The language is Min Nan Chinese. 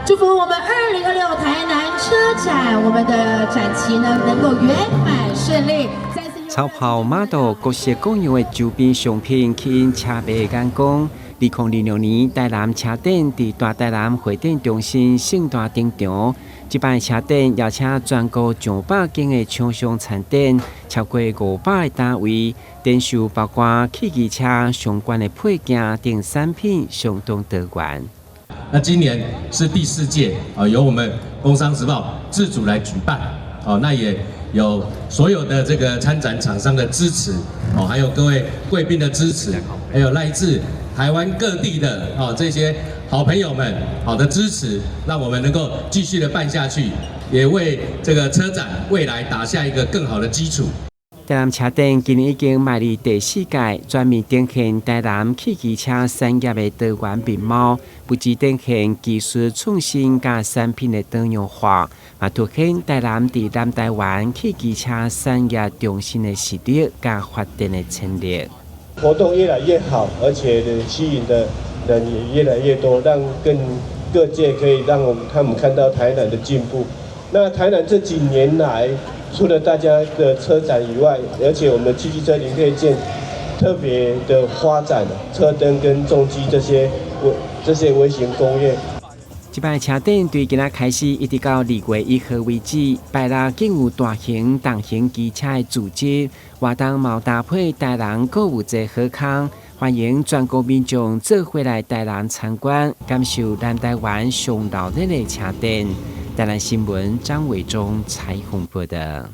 祝福我們2026台南車展，我們的展期呢能夠圓滿順利。草跑馬道各式各樣的周邊商品吸引車迷的眼光。2026年台南車展佇大台南會展中心盛大登場。這擺車展邀請全國上百間的廠商參展，超過500個單位，展售包括汽機車相關的配件等產品，相當多元。那今年是第四屆啊，由我們工商時報自主來舉辦，哦，那也有所有的這個參展廠商的支持，哦，還有各位貴賓的支持，還有來自台灣各地的哦這些好朋友們好的支持，讓我們能夠繼續的辦下去，也為這個車展未來打下一個更好的基礎。台南車展今年已經邁入第四屆，全面呈現台南汽機車產業的多元面貌，不只展現技術創新佮產品的多樣化，嘛凸顯台南佇南台灣汽機車產業中心的實力佮發展的潛力。活動越來越好，而且呢，吸引的人也越來越多，讓更各界可以讓我們他們看到台南的進步。那台南這幾年來，除了大家的車展以外，而且我們汽機車零配件特別的發展，車燈跟重機這些微型工業。這擺車展對今仔開始，一直到2月1號為止，拜六更有大型、重型機車的組織活動，嘛搭配台南購物節好康，歡迎全國民眾做伙來台南參觀，感受南台灣上熱鬧的車展。台南新聞張偉忠採訪報道。